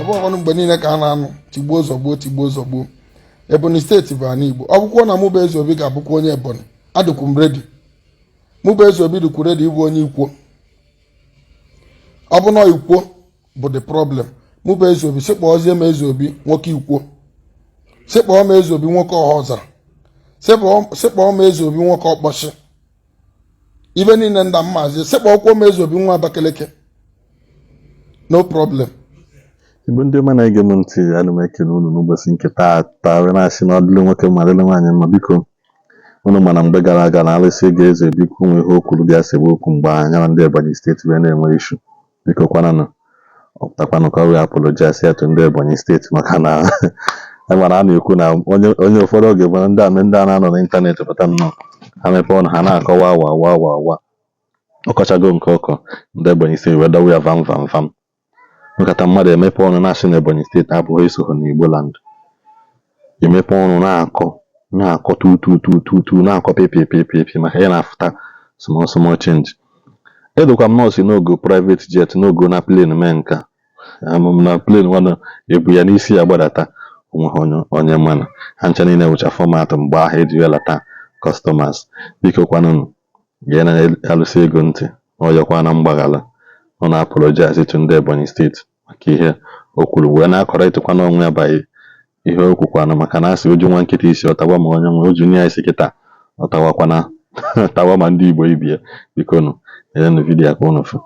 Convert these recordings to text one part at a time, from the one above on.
Bụghịkwanụ mgbe niile ka a na-anụ tigbuo zọgbuo, tigbuo zọgbuo. Ebonyi Steeti bụ ana Igbo. Ọ bụkwuo na mụ bụ Eze Obi ga-abụkwa onye Ebonyi, adịkwu m ready. Mụ bụ Eze Obi dịkwu ready ịbụ onye Ikwo. Ọ bụ na Ikwo bụ the problem, mụ bụ Eze Obi, sị kpọọzie m Eze Obi nwoke Ikwo, sị kpọọ m Eze Obi nwoke Ọhaọzara, sị kpọọ m Eze Obi nwoke Ọkpọchi, ibe niile nda mmazi, sị kpọọkwuo m Eze Obi nwa Abakaliki, no problem. Igbo ndị ọma na-ege m ntị, ana m ekele unu n'ụbọchị nke taa taa, wee na-asị na ọ dịrị nwoke mma, dịrị nwaanyị mma. Biko, unu mana mgbe gara aga na alụsị ego Eze Obi nwe ihe o kwuru bịa sebe okwu mgbe anya na ndị Ebonyi Steeti wee na-enwe issue. Biko kwananụ, ọ pụtakwanụ ka ọ wee apologize ya to ndị Ebonyi Steeti, maka na mana a na-ekwu na onye onye ụfọdụ oge bụ ndị a ndị a na-anọ n'ịntanetị pụta nnọọ, ha mepee ọnụ ha na-akọwa wa wa wa wa. Ọkọchago nke ọkọ, ndị Ebonyi Steeti wee dọwa ya vam vam vam. Nkata mmadụ emepe ọnụ na-asị na Ebonyi Steeti abụghị esogho n'Igbo land, emepe ọnụ na-akọ na-akọ tu tu tu tu tu, na-akọ pipi pipi pipi, maka ya na-afụta small small change. Edokwa m nọọsụ n'ogo private jet, n'ogo na plane mee nka amam na plane nwana ebu ya n'isi ya gbadata onweghị onye onye mana ha ncha niile wụcha format mgbe ahụ eji welata customers. Biko kwanụnụ, gee na alụsị ego ntị na ọyọkwa na mgbaghara, ọ na-apologize to ndị Ebonyi Steeti maka ihe o kwuru, wee na-acorrectkwa n'onwe ya by ihe o kwukwanụ, maka na asị oju nwa nkịta isi ọtawa ma onye nwe oju nye ya isi kịta ọtawakwana tawa ma ndị Igbo ibie. Biko nụ, nyenụ video ka unu fụ.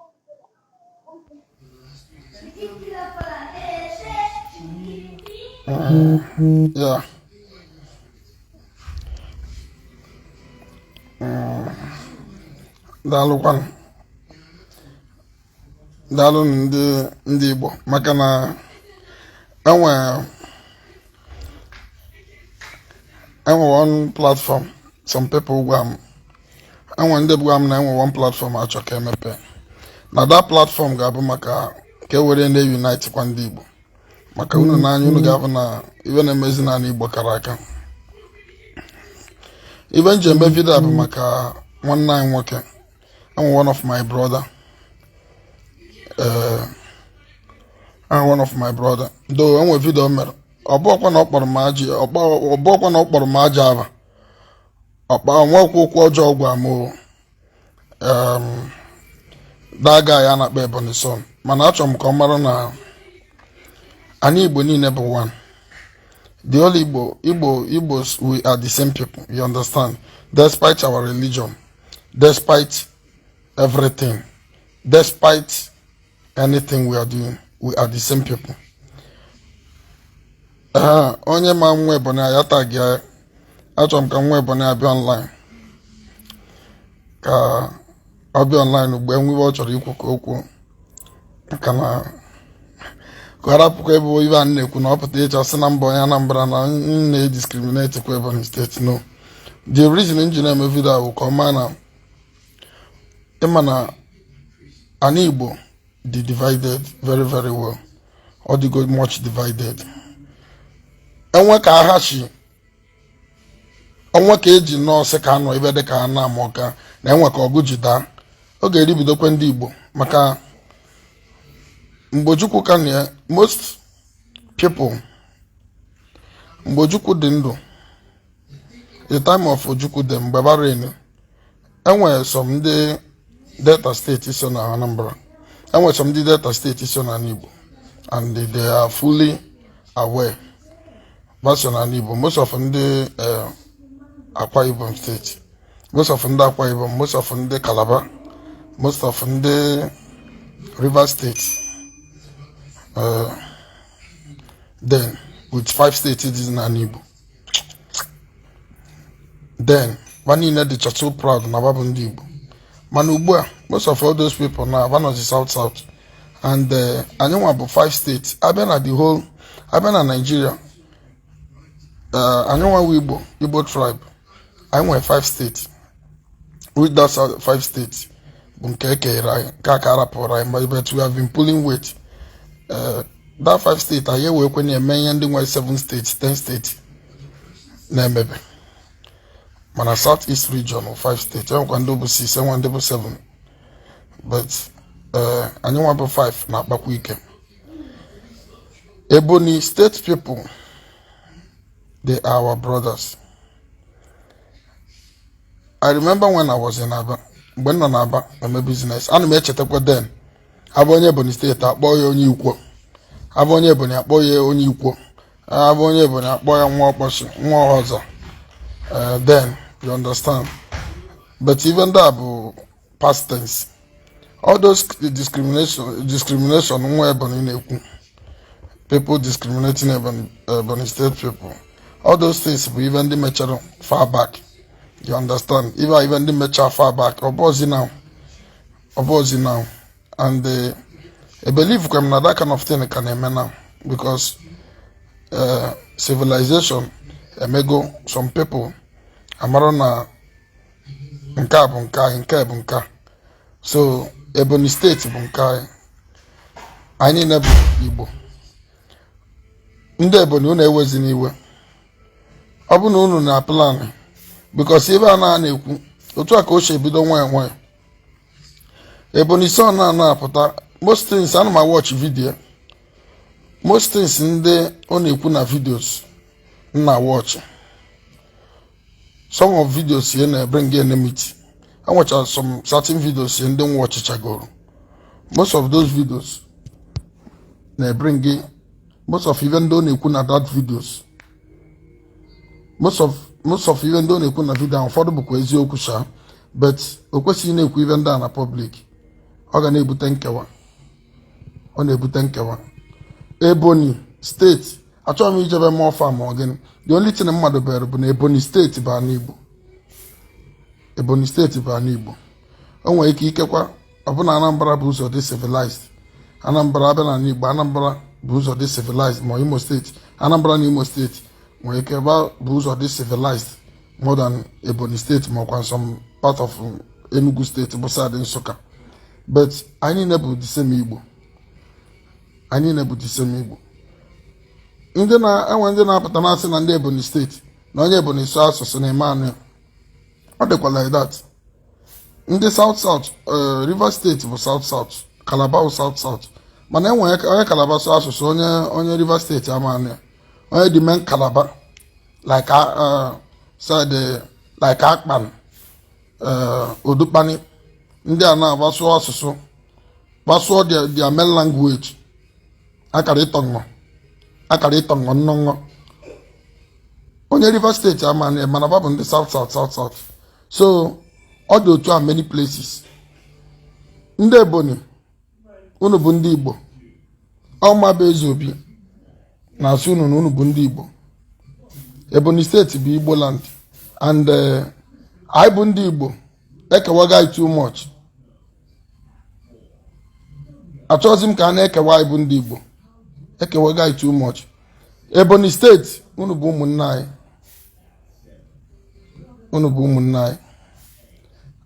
Yeah. Daalụkwanụ, daalụ ndị Igbo, maka na enwe one platform some people gwa m, enwe ndị gwa m na enwe one platform achọ ka emepe, na that platform ga-abụ maka ka e were na-unite kwa ndị Igbo, maka unu n'anya unu ga-abụ na ibe na-emezi n'ala Igbo kara aka. Ibe m ji eme video bụ maka nwanne anyị nwoke, I'm one of my brother, I'm one of my brother, though enwe video mere, ọ bụọkwa na ọ kpọrọ m ajọ, ọ bụọkwa na ọ kpọrọ m ajọ ava, ọkpa nwekwa okwu ọjọọ gwa m o. That guy a na-akpọ Ebonyi Son, mana achọrọ m ka ọ mara na anyị Igbo niile bụ one. The whole Igbos, we are the same people, you understand? Despite our religion, despite everything, despite anything we are doing, we are the same people. Ee, onye ma nwa Ebonyi ya tag ya. Achọrọ m ka nwa Ebonyi abịa online, ka ọ bịa online ugbo enwe ibe ọ chọrọ ikwu ka o kwuo, maka na ka ọ rapụkwa ebe ibe a na-ekwu na ọ pụta ịchọ sị na mba onye Anambra na m na-ediscriminate kwa Ebonyi Steeti. No, the reason m ji na-eme video bụ ka ọ maa na ịma na ana Igbo dị divided very very well. Ọ dịgo much divided. Enwe ka agha chi onwe ka eji nọọsụ ka anọ ebe dị ka a na-ama ọka na enwe ka ọgụ ji daa, ọ ga-eribidokwe ndị Igbo, maka mgbe Ojukwu ka na most people, mgbe Ojukwu dị ndụ, the time of Ojukwu dị mgbe bara enwere some ndị Delta Steeti so na Anambra, enwere some ndị Delta Steeti so na Igbo, and they are fully aware ba so na Igbo. Most of ndị Akwa Ibom Steeti, most of ndị Akwa Ibom, most of ndị Calabar, most of ndị Rivers State, then with five states dị na Igbo, then ba niile dịcha so proud na ba bụ ndị Igbo. Mana ugbu a, most of all those people na ba nọzi South South, and anyị nwa bụ five states. Abịa na the whole, abịa na Nigeria, anyị nwa Igbo tribe, anyị nwere five states. With that five states bụ nke e kenyere anyị, nke aka arapụrụ anyị, but we have been pulling weight. That five states anyị ewekwe na-eme ihe ndị nwere seven states, 10 states na-emebe. Mana South East region bụ five states, enwekwa ndị bụ six, enwe ndị bụ seven, but anyị nwa bụ five na-akpakwa ike. Ebonyi State people, they are our brothers. I remember when I was in Aba, mgbe m nọ n'Aba eme business, ana m echetakwa then, abụ onye Ebonyi State, akpọ ya onye Ikwo, abụ onye Ebonyi, akpọ ya onye Ikwo, abụ onye Ebonyi, akpọ ya nwa Ọkpọchi, nwa Ọhọzọ. Then you understand, but even that bụ past tense. All those discrimination nwa Ebonyi na-ekwu, people discriminating Ebonyi State people, all those things bụ even ndị mechara far back, you understand? Even ndị mechara far back, ọ bụzi now, ọ bụzi now. And I believe kwem na that kind of thing ka na-eme now, because civilization emego some people amara na nke a bụ nke anyị, nke a bụ nke a. So Ebonyi State bụ nke anyị. Anyị niile bụ Igbo. Ndị Ebonyi, unu ewezi n'iwe ọ bụ na unu na plan, because ebe a na-ekwu otu a ka o si ebido nwayọ nwayọ. Ebonyi Son na na-apụta, most things ana m watch video, most things ndị ọ na-ekwu na videos m na watch, some of videos ya na-bring enmity. Enwechara some certain videos ya ndị nwa ọchịchagoro. Most of those videos na-ebring, most of even ndị ọ na-ekwu na that videos, most of ihe ndị ọ na-ekwu na video ahụ, ụfọdụ bụkwa eziokwu sha, but o kwesịghị na-ekwu ihe ndị a na public. Ọ ga na-ebute nkewa, ọ na-ebute nkewa. Ebonyi State, achọghị m ijebe more far, ma ọ gịnị, the only thing mmadụ bere bụ na Ebonyi State bụ ana Igbo. Ebonyi State bụ ana Igbo. O nwere ike ikekwa ọbụna Anambra bụ ụzọ dị civilized. Anambra abịa n'ala Igbo, Anambra bụ ụzọ dị civilized, ma Imo State. Anambra na Imo State nwere ike ebe bụ ụzọ dị civilized more than Ebonyi State, ma ọkwa some part of Enugu State bụ side Nsụka. But anyị niile bụ the same Igbo. Anyị niile bụ the same Igbo. Ndị na-enwe, ndị na-apụta na-asị na ndị Ebonyi State, na onye Ebonyi sụọ asụsụ na-eme anụ ya, ọ dịkwa like that. Ndị South South, Rivers State bụ South South, Calabar bụ South South, mana enwere onye Calabar sụọ asụsụ, onye Rivers State ama anụ ya. Onye dị main Calabar, like side like Akpan, Odukpani, ndị a na-agba sụọ asụsụ, gbasụọ their main language, akara ịtọṅọ, akara ịtọṅọ nnọṅọ, onye Rivers State ama anụ ya, mana bụ ndị South South, South South. So ọ dị otu a many places. Ndị Ebonyi, unu bụ ndị Igbo. Ọma bụ eze obi na-asị unu na unu bụ ndị Igbo. Ebonyi State bụ Igbo land, and anyị bụ ndị Igbo. Ekewaga anyị too much. Achọghịzi m ka a na-ekewa anyị bụ ndị Igbo. Ekewaga anyị too much. Ebonyi State, unu bụ ụmụnne anyị, unu bụ ụmụnne anyị.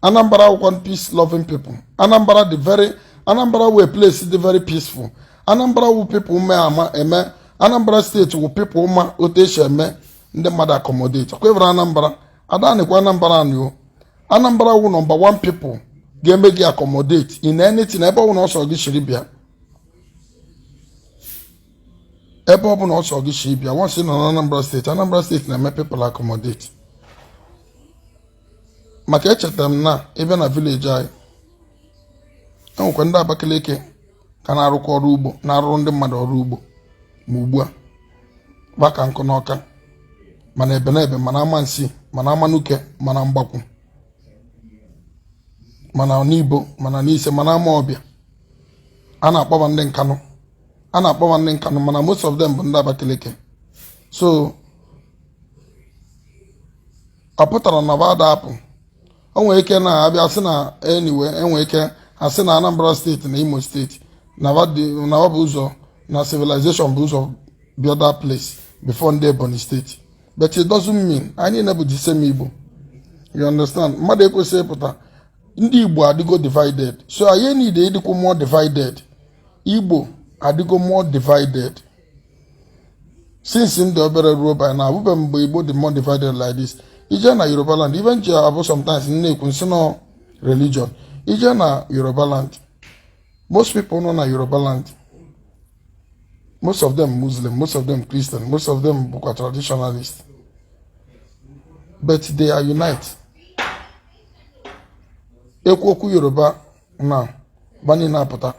Anambra akwụkwọ, peace loving people. Anambra dị very, Anambra wee place dị very peaceful. Anambra wu people me ama eme. Anambra State wụ people ma otu esi eme ndị mmadụ accommodate. Ọkwa ịbụrụ Anambra adanịkwa, Anambra anị o. Anambra wụ number one people ga-eme gị accommodate in anything. Ebe ọ bụla ọsọ gị shiri bịa, ebe ọ bụla ọsọ gị shiri bịa, once ị nọ na Anambra State, Anambra State na-eme people accommodate. Maka echetara m na ịbịa na village anyị, enwekwa ndị Abakaliki ka na-arụkwa ọrụ ugbo, na-arụrụ ndị mmadụ ọrụ ugbo. Ma ugbu a gbaka nkụ n'ọka, mana ebe na ebe, mana Amansi, mana Amanuke, mana Mgbakwu, mana Nibo, mana n'Ise, mana Ama Ọbịa, a na-akpọba ndị Nkanụ, a na-akpọba ndị Nkanụ, mana most of them bụ ndị Abakaliki. So ọ pụtara na ba apụ, o nwere ike na-abịa sị na anyway, enwere ike asị na Anambra State na Imo State na ba bụ ụzọ na civilization bụ ụzọ bịa that place before ndị Ebonyi State, but it doesn't mean. Anyị niile bụ the same Igbo, you understand? Mmadụ ekwesịghị ịpụta. Ndị Igbo adịgo divided, so anyị need ịdịkwu more divided. Igbo adịgo more divided since ndị obere ruo by now. Abụbe mgbe Igbo dị more divided like this. Ije na Yoruba land, even ji abụ sometimes na-ekwu nsị nọ religion. Ije na Yoruba land, most people nọ na Yoruba land, Most of them Muslim, most of them Christian, most of them bụkwa traditionalist, but they are unite. Ekwu okwu Yoruba na ba niile apụta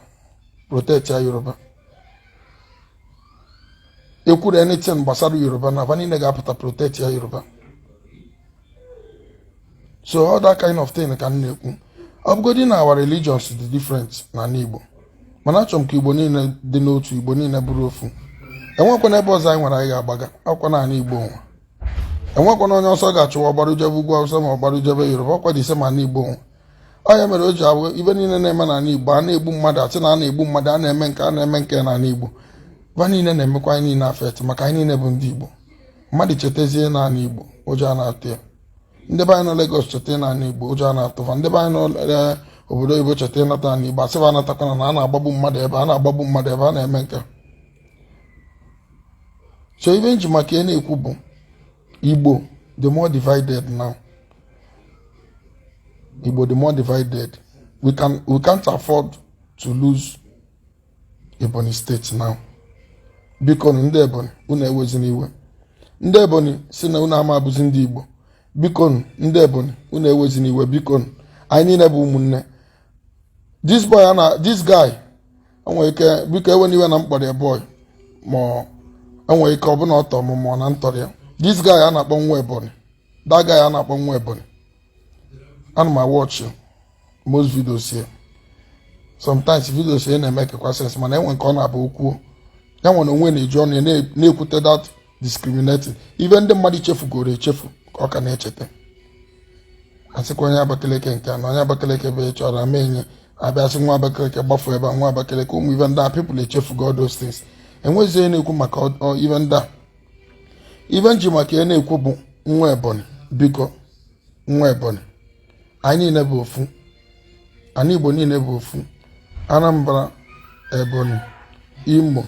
protect ya Yoruba. Ekwuru anything gbasara Yoruba na ba niile ga-apụta protect ya Yoruba. So all that kind of thing ka m na-ekwu. Ọ bụgodị na our religions dị different na Igbo, mana achọrọ m ka Igbo niile dị n'otu, Igbo niile bụrụ ofu. Enwekwana ebe ọzọ anyị nwere anyị ga-agbaga akwụkwọ naanị Igbo nwa. Enwekwana onye ọsọ ga-achụwa ọgbarujebe ugwu Awụsa ma ọgbarujebe Yoruba. Ọkwa dị ise ma na Igbo nwa. Ọ ya mere o ji abụ ibe niile na-eme n'ala Igbo, a na-egbu mmadụ, asị na a na-egbu mmadụ, a na-eme nke a, na-eme nke n'ala Igbo, ba niile na-emekwa anyị niile affect, maka anyị niile bụ ndị Igbo. Mmadụ chetazie n'ala Igbo, ụjọ a na-atụ ya. Ndị be anyị nọ Lagos cheta n'ala Igbo, ụjọ a na-atụfa. Ndị be anyị nọ obodo oyibo cheta ịnata n'ala Igbo, asịba anatakwana na a na-agbagbu mmadụ ebe a, na-agbagbu mmadụ ebe a, na-eme nke. So ibe nji maka ya na-ekwu bụ Igbo the more divided now, Igbo the more divided. We can't afford to lose Ebonyi State now. Biko, ndị Ebonyi, unu ewezina iwe. Ndị Ebonyi si na unu ama abụzi ndị Igbo. Biko, ndị Ebonyi, unu ewezina iwe. Biko, anyị niile bụ ụmụnne. This boy na this guy enwere ike, biko ewe n'iwe na mkpọrọ ya boy, ma enwere ike ọbụna ọtọ m ma ọ na ntọrọ ya. This guy a na-akpọ nwa Ebonyi, that guy a na-akpọ nwa Ebonyi, ana m watch most videos here. Sometimes videos ya na-eme kekwa sense, mana enwe nke ọ na-abụ okwu ya nwere onwe na-eji ọnụ ya na-ekwute that discriminating ibe ndị mmadụ chefugoro echefu ka ọ ka na-echeta. Asịkwa onye Abakaliki nke a na onye Abakaliki bụ chọrọ ama enye abịasị nwa Abakaliki gbafu ebe a, nwa Abakaliki, ụmụ ibe ndị a, people echefugo all those things. Enwezi onye na-ekwu maka ibe ndị a. Ibe nji maka ya na-ekwu bụ nwa Ebonyi, biko, nwa Ebonyi, anyị niile bụ ofu. Anyị Igbo niile bụ ofu. Anambra, Ebonyi, Imo,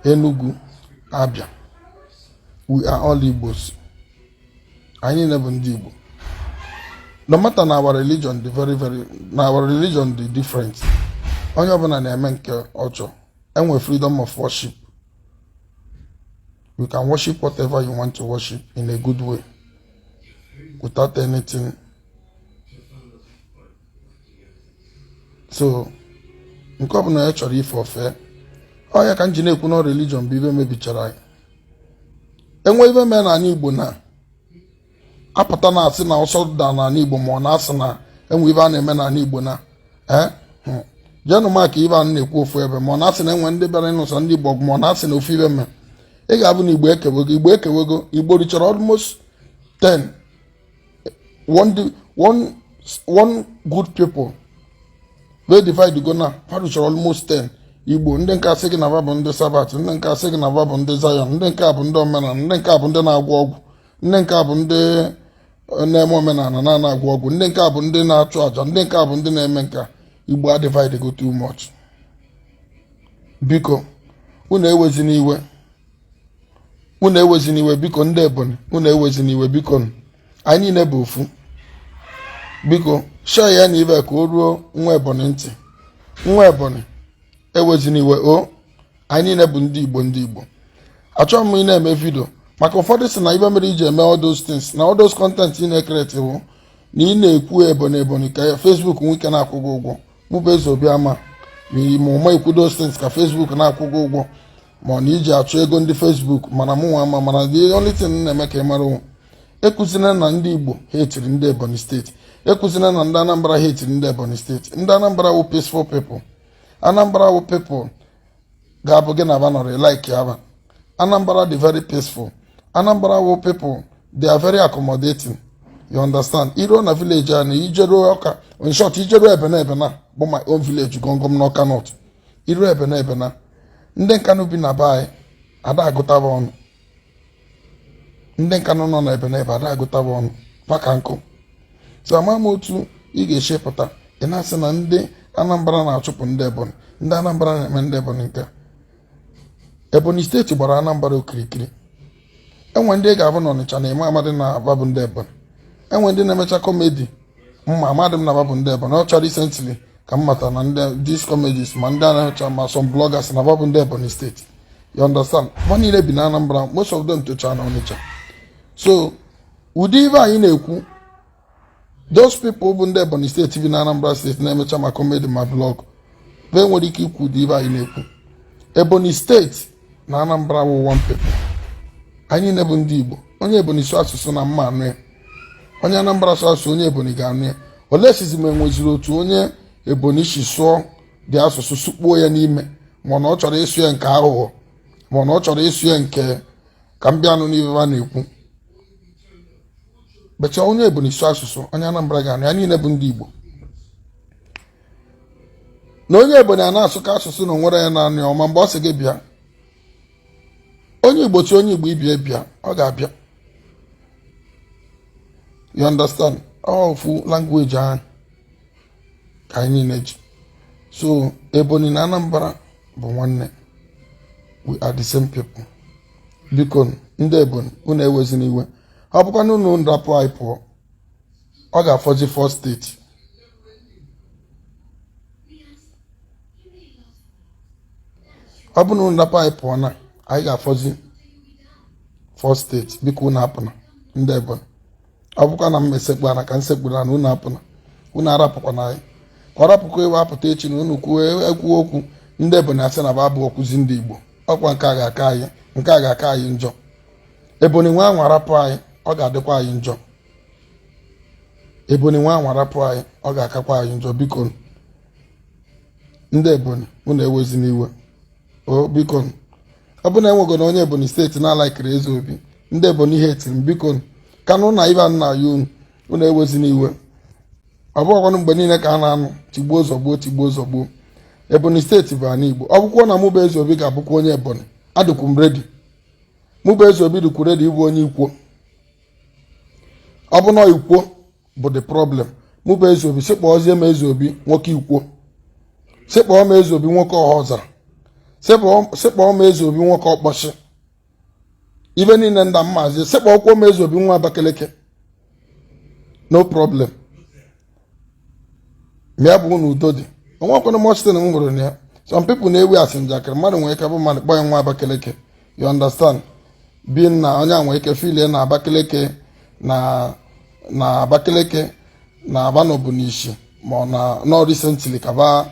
Enugu, Abia, we are all Igbos. Anyị niile bụ ndị Igbo. No matter na our religion dị very very, na our religion dị different, onye ọbụla na-eme nke ọ chọrọ. Enwe freedom of worship. You can worship whatever you want to worship in a good way without anything. So nke ọbụla ya chọrọ ife ofe ọ ya ka m ji na-ekwu na religion bụ ibe mebichara anyị. Enwe ibe mee n'ala Igbo na apụta na asị na ọsọ da n'ala Igbo, ma ọ na-asị na enwe ibe a na-eme n'ala Igbo na ee, jenụ maka ibe a na-ekwu ofu ebe, ma ọ na-asị na enwe ndị bịara ịnụsa ndị Igbo ọgụ, ma ọ na-asị na ofu ibe mee, ị ga-abụ na Igbo ekewego. Igbo ekewego. Igbo richara almost 10 one, one, one good people wey divide go na ha richara almost 10 Igbo. Ndị nke asị gị na va bụ ndị Sabbath, ndị nke asị gị na va bụ ndị Zion, ndị nke a bụ ndị omenala, ndị nke a bụ ndị na-agwọ ọgwụ, ndị nke a bụ ndị na-eme omenala na-ana agwọ ọgwụ, ndị nke a bụ ndị na-achụ àjà, ndị nke a bụ ndị na-eme nka. Igbo a divide go too much. Biko, unu ewezina iwe, unu ewezina iwe. Biko, ndị Ebonyi, unu ewezina iwe. Biko, anyị niile bụ ofu. Biko, share ya na ibe ka o ruo nwa Ebonyi ntị. Nwa Ebonyi, ewezina iwe o. Anyị niile bụ ndị Igbo, ndị Igbo. Achọghị m ị na-eme video maka ụfọdụ si na ibe mere iji eme all those things na all those content ị na-e create bụ na ị na-ekwu Ebonyi, Ebonyi ka Facebook nwee ike na-akwụ gị ụgwọ. Mụ bụ Eze Obi ama ma ụma ekwu those things ka Facebook na-akwụ gị ụgwọ, ma ọ na iji achọ ego ndị Facebook. Mana mụ nwa ama, mana the only thing m na-eme ka ị mara onwe ekụzina na ndị Igbo ha etiri ndị Ebonyi State, ekụzina na ndị Anambra ha etiri ndị Ebonyi State. Ndị Anambra wụ peaceful people. Anambra wụ people ga-abụ gị na ba nọrọ like ya. Anambra dị very peaceful. Anambra wụ people, they are very accommodating, you understand? Iruo na village a na ijeruo Ọka, in short, ijeruo ebe na ebe na bụ my own village gọngọm n'Ọka North, iruo ebe na ebe na ndị Nkanụ bi na be anyị ada agụtaba ọnụ. Ndị Nkanụ nọ na ebe na ebe ada agụtaba ọnụ maka nkụ. So ama m otu ị ga-esi pụta ị na-asị na ndị Anambra na-achụpụ ndị Ebonyi, ndị Anambra na-eme ndị Ebonyi nke a. Ebonyi State gbara Anambra okirikiri. Enwe ndị ị ga-abụ na Ọnịcha na-eme amadị na aba bụ ndị Ebonyi. Enwe ndị na-emecha comedy mma amadị m na aba bụ ndị Ebonyi. Ọ chọrọ recently ka m mata na ndị these comedies, ma ndị a na-emecha, ma some bloggers na aba bụ ndị Ebonyi State. You understand? Ha niile bi na Anambra, most of them tocha na Ọnịcha. So ụdị ibe anyị na-ekwu, those people bụ ndị Ebonyi Steeti bi na Anambra Steeti na-emecha ma comedy ma blog, be nwere ike ikwu ụdị ibe anyị na-ekwu. Ebonyi Steeti na Anambra wụ one people. Anyị niile bụ ndị Igbo. Onye Ebonyi sụ asụsụ na mma anụ ya, onye Anambra sụ asụsụ, onye Ebonyi ga-anụ ya. Olee sizi ma enweziri otu onye Ebonyi si sụọ dị asụsụ sụkpuo ya n'ime, ma na ọ chọrọ ịsụ ya nke aghụghọ, ma na ọ chọrọ ịsụ ya nke ka m bịa nụ n'ibe a na-ekwu becha. Onye Ebonyi sụ asụsụ, onye Anambra ga-anụ ya. Niile bụ ndị Igbo. Na onye Ebonyi a na-asụka asụsụ na onwere ya na-anụ ya ọma, mgbe ọ sị gị bịa, onye Igbo chi onye Igbo ibie bịa, ọ ga-abịa. You understand? Ọ ofu language ahụ ka anyị niile ji. So Ebonyi na Anambra bụ nwanne. We are the same people. Biko, ndị Ebonyi, unu ewezina iwe. Ọ bụkwa na unu rapụ anyị pụọ, ọ ga-afọzi four steeti. Ọ bụ na unu rapụ anyị pụọ na anyị ga-afọzi four steeti. Biko, unu apụna, ndị Ebonyi. Ọ bụkwa na m esekpu ana ka m sekpuru ana, unu apụna, unu arapụkwana anyị. Ka ọ rapụkwa ewe apụta echi na unu kwuo ekwu okwu, ndị Ebonyi asị na ba bụ okwuzi ndị Igbo. Ọkwa nke a ga-aka anyị, nke a ga-aka anyị njọ. Ebonyi nwe anwa rapụ anyị, ọ ga-adịkwa anyị njọ. Ebonyi nwe anwa rapụ anyị, ọ ga-akakwa anyị njọ. Biko, ndị Ebonyi, unu ewezina iwe o. Biko, ọ bụ na enwego na onye Ebonyi Steeti na-alaikiri Eze Obi, ndị Ebonyi hetiri m, biko, kanụ na ibe nna ya, unu unu ewezina iwe. Ọ bụghịkwanụ mgbe niile ka a na-anụ tigbuo zọgbuo, tigbuo zọgbuo. Ebonyi Steeti bụ ana Igbo. Ọ bụkwuo na mụ bụ Eze Obi ga-abụkwa onye Ebonyi, adịkwu m ready. Mụ bụ Eze Obi dịkwu ready ịbụ onye Ikwo. Ọ bụ na Ikwo bụ the problem, mụ bụ Eze Obi sịkpọọzie m Eze Obi nwoke Ikwo, sịkpọọ m Eze Obi nwoke Ọhaọzara, sịkpọọ m Eze Obi nwoke Ọkpọchi, ibe niile nda mmazi, sịkpọọkwuo m Eze Obi nwa Abakaliki, no problem. Ma ya bụ na udo dị, onwekwana mọchtin m hụrụ na ya. Some people na-ewe asị njakịrị. Mmadụ nwere ike bụ mmadụ kpọọ ya nwa Abakaliki, you understand, bi na onye a nwere ike filie na Abakaliki na Abakaliki na Abanọbụ n'isi, ma ọ na nọ recently ka ba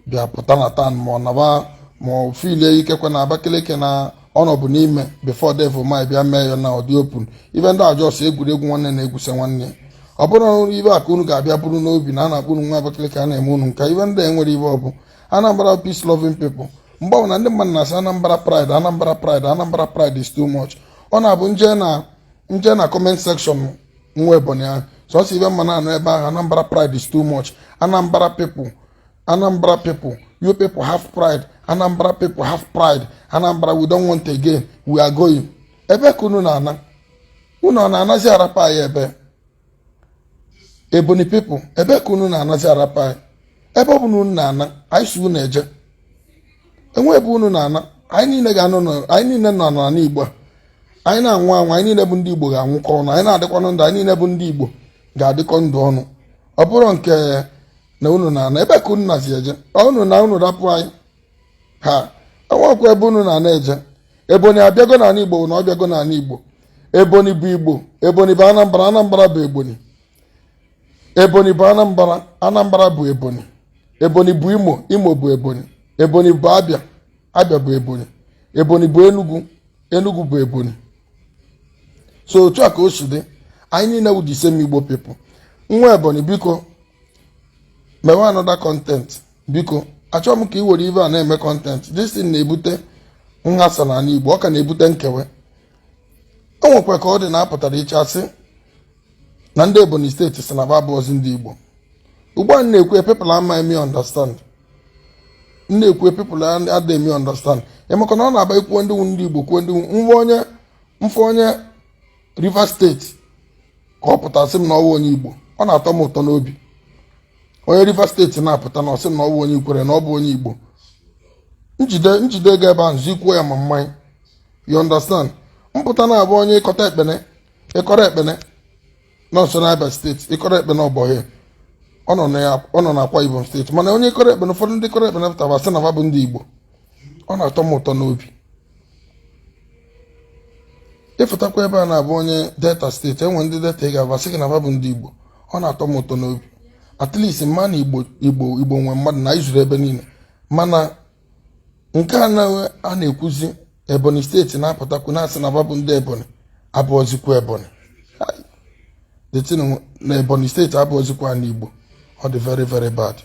bịa pụta na town, ma ọ naba, ma ọ filie ikekwe na Abakaliki na ọnọbụ n'ime before devil ma bịa mee ya na ọdị open. Ibe ndị ajọs egwuregwu nwanne na-egwusa nwanne. Ọ bụrụ ibe a ka unu ga-abịa bụrụ n'obi na a na-akpụ unu nwa Abakaliki, a na-eme unu nka ibe ndị enwere ibe. Ọ bụ Anambra peace loving people. Mgbe ọbụla ndị mmadụ na-asị Anambra pride, Anambra pride, Anambra pride is too much. Ọ na-abụ nje na comment section nwa Ebonyi ahụ, sọsọ ibe mma na-anụ ebe ahụ, "Anambra pride is too much. Anambra people, Anambra people, you people have pride. Anambra people have pride. Anambra, we don't want again. We are going." Ebe ka unu na-ana? Unu ọ na-anazi arapa anyị ebe? Ebonyi people, ebe ka unu na-anazi arapa anyị? Ebe ọ bụ na unu na-ana, anyị si unu eje. Enwe ebe unu na-ana. Anyị niile ga-anọ, anyị niile nọ n'ala Igbo a. Anyị na-anwụ anwụ, anyị niile bụ ndị Igbo ga-anwụkọ ọnụ. Anyị na-adịkwanụ ndụ, anyị niile bụ ndị Igbo ga-adịkọ ndụ ọnụ. Ọ bụrụ nke na unu na-ana, ebe ka unu nazi eje? Unu na unu rapụ anyị ha, enwekwa ebe unu na-ana eje. Ebonyi abịago n'ala Igbo na ọ bịago n'ala Igbo. Ebonyi bụ Igbo, Ebonyi bụ Anambra, Anambra bụ Ebonyi. Ebonyi bụ Anambra, Anambra bụ Ebonyi. Ebonyi bụ Imo, Imo bụ Ebonyi. Ebonyi bụ Abịa, Abịa bụ Ebonyi. Ebonyi bụ Enugu, Enugu bụ Ebonyi. So otu a ka o si dị. Anyị niile wụ the same Igbo people. Nwa Ebonyi, biko, mewe another content. Biko, achọghị m ka ị were ibe a na-eme content. This thing na-ebute nghasa n'ala Igbo, ọ ka na-ebute nkewe. O nwekwa ka ọ dị na apụtara iche asị na ndị Ebonyi Steeti si na ba abụọzi ndị Igbo. Ugbu a na-ekwu, people ama eme understand. M na-ekwu, people adịghị eme understand. Ịmaka na ọ na-aba ikwuo ndị ndị Igbo, kwuo ndị nwa onye mfe, onye Rivers Steeti ka ọ pụta sị m na ọwụ onye Igbo, ọ na-atọ m ụtọ n'obi. Onye Rivers Steeti na-apụta na ọsị m na ọ bụ onye Ikwere, na ọ bụ onye Igbo, njide njide ego ebe ahụ zikwuo ya ma mmanya, you understand? Mpụta na-abụ onye ịkọta ekpene, ịkọrọ ekpene nọ nso n'Abia Steeti, ịkọrọ ekpene ọbọhịa, ọ nọ na ya, ọ nọ na Akwa Ibom Steeti. Mana onye ịkọrọ ekpene, ụfọdụ ndị kọrọ ekpene pụtara sị na ha bụ ndị Igbo, ọ na-atọ m ụtọ n'obi. Ịfụtakwa ebe a na-abụ onye Delta State, enwe ndị Delta ị ga-abụ sị gị na bụ ndị Igbo. Ọ na-atọ m ụtọ n'obi, at least mma na Igbo, Igbo, Igbo nwe mmadụ na izuru ebe niile. Mana nke a na-ekwuzi, Ebonyi State na-apụtakwu na-asị na bụ ndị Ebonyi abụọzikwa Ebonyi detin na Ebonyi State abụọzikwa n'Igbo. Ọ dị very, very bad.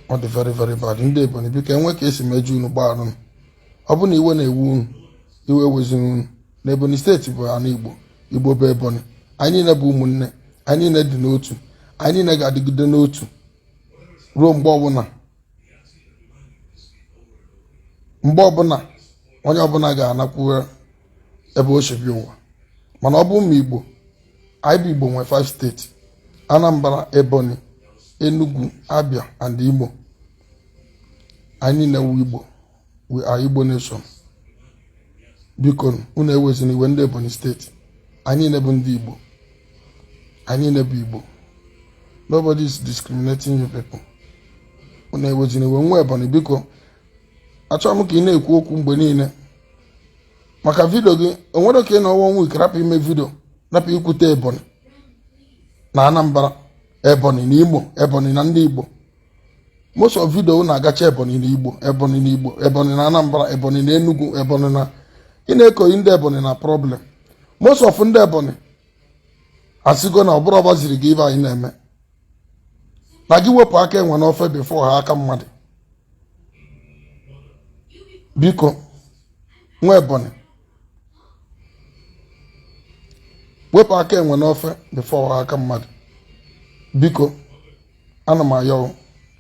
Ọ dị very, very bad. Ndị Ebonyi, biko, enwe ka esi meju unu, gbaarụ m. Ọ bụ na iwe na-ewu unu, iwe weziri unu na Ebonyi State bụ ana Igbo. Igbo bụ Ebonyi. Anyị niile bụ ụmụnne. Anyị niile dị n'otu. Anyị niile ga-adịgide n'otu ruo mgbe ọbụla, mgbe ọbụla onye ọbụla ga-anakwuwe ebe o si bịa ụwa. Mana ọ bụ ụmụ Igbo, anyị bụ Igbo nwe 5 state: Anambra, Ebonyi, Enugu, Abia and Imo. Anyị niile wu Igbo. We are Igbo nation. Biko, unu ewezina iwe, ndị Ebonyi State. Anyị niile bụ ndị Igbo. Anyị niile bụ Igbo. Nobody is discriminating you people. Unu ewezina iwe. Nwa Ebonyi, biko, achọrọ m ka ị na-ekwu okwu mgbe niile maka video gị. O nwere ka ị nọ one week rapụ ime video, rapụ ikwute Ebonyi na Anambra, Ebonyi na Imo, Ebonyi na ndị Igbo. Most of video na-agacha Ebonyi na Igbo, Ebonyi na Igbo, Ebonyi na Anambra, Ebonyi na Enugu, Ebonyi na ị na-ekoyi ndị Ebonyi na problem. Most of ndị Ebonyi asịgo na ọ bụrụ ọgbaziri gị ibe anyị na-eme na gị wepụ aka enwe n'ofe before ha aka mmadụ. Biko, nwa Ebonyi, wepụ aka enwe n'ofe before ha aka mmadụ. Biko, ana m ayọ,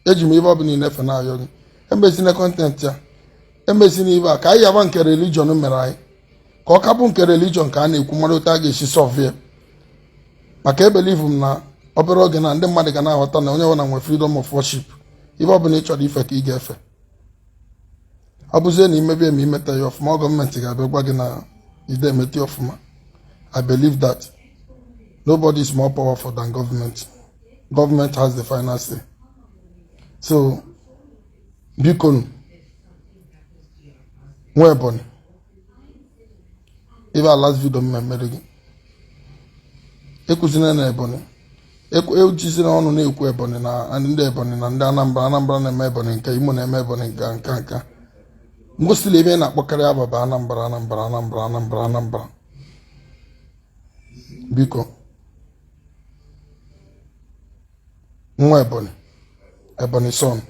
eji m ibe ọbụla efe na-ayọ gị, emezina content ya, emezina ibe a ka anyị yaba nke religion mere anyị ka ọ kapụ nke religion ka a na-ekwu mara otu a ga-esi solve ya. Maka e believe m na obere oge na ndị mmadụ ga na-aghọta na onye ọbụla nwere freedom of worship. Ibe ọbụla ị chọrọ ife ka ị ga-efe. Ọ bụzie na imebie ma imeta ya ọfụma, gọọmenti ga-abịa gwa gị na ide emete ọfụma. I believe that nobody is more powerful than government. Government has the final say. So biko, nwa Ebonyi, ibe a last video m mere gị, ekwuzina na Ebonyi, ejizina ọnụ na-ekwu Ebonyi na ndị Ebonyi na ndị Anambra, Anambra na-eme Ebonyi nke, Imo na-eme Ebonyi nke, nke nke mostly ebe ị na-akpọkarị ababa Anambra, Anambra, Anambra, Anambra, Anambra. Biko, nwa Ebonyi, Ebonyi son,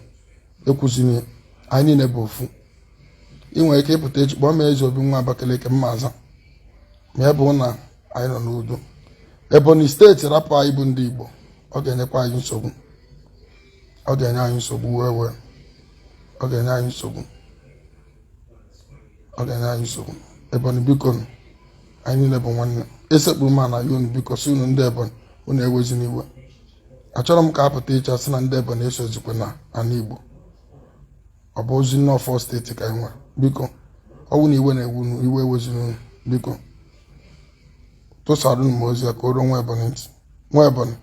ekwuzina. Anyị niile bụ ofu. Ị nwere ike ịpụta echi kpọọ m Eze Obi nwa Abakaliki, mma aza ma ya bụ na anyị nọ n'udo. Ebonyi State rapụ anyị bụ ndị Igbo, ọ ga-enyekwa anyị nsogbu. Ọ ga-enye anyị nsogbu wee wee ọ ga-enye anyị nsogbu. Ọ ga-enye anyị nsogbu. Ebonyi, biko, anyị niile bụ nwanne. Esekpuru m na ya unu, biko, si unu ndị Ebonyi, unu ewezina iwe. Achọrọ m ka a pụta ịcha sị na ndị Ebonyi esozikwa na ana Igbo. Ọ bụ ozi nnọọ four state ka anyị nwere. Biko, ọ bụ na iwe na-ewu unu, iwe ewezina unu. Biko, tụsara m ozi a ka o ruo nwa Ebonyi ntị. Nwa Ebonyi,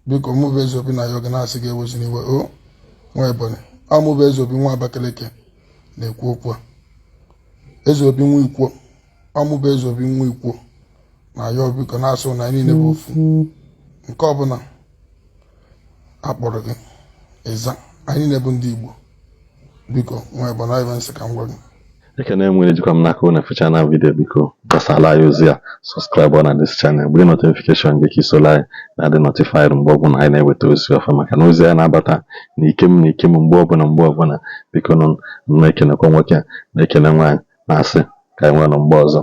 biko, mụ bụ Eze Obi na ya oge na-asị gị ewezina iwe. O nwa Ebonyi, ọ mụ bụ Eze Obi nwa Abakaliki na-ekwu okwu a. Eze Obi nwa Ikwo, ọ mụ bụ Eze Obi nwa Ikwo na ya. Biko, na-asụ na anyị niile bụ ofu. Nke ọbụla akpọrọ gị ịza, anyị niile bụ ndị Igbo. Biko, nwa Ebonyi, ọ nsị ka m gwa gị. Ekene m nwere ejikwa m n'aka unu fecha na video. Biko, gbasara anyị ozi a, subscribe na this channel, gburu notification gị ka isola anyị na-adị notified mgbe ọbụla anyị na-eweta ozi ọfa, maka na ozi anyị na-abata n'ike m n'ike m mgbe ọbụla, mgbe ọbụla. Biko nụ, na-ekenekwa nwoke, na-ekene nwaanyị, na-asị ka anyị nwee nụ mgbe ọzọ.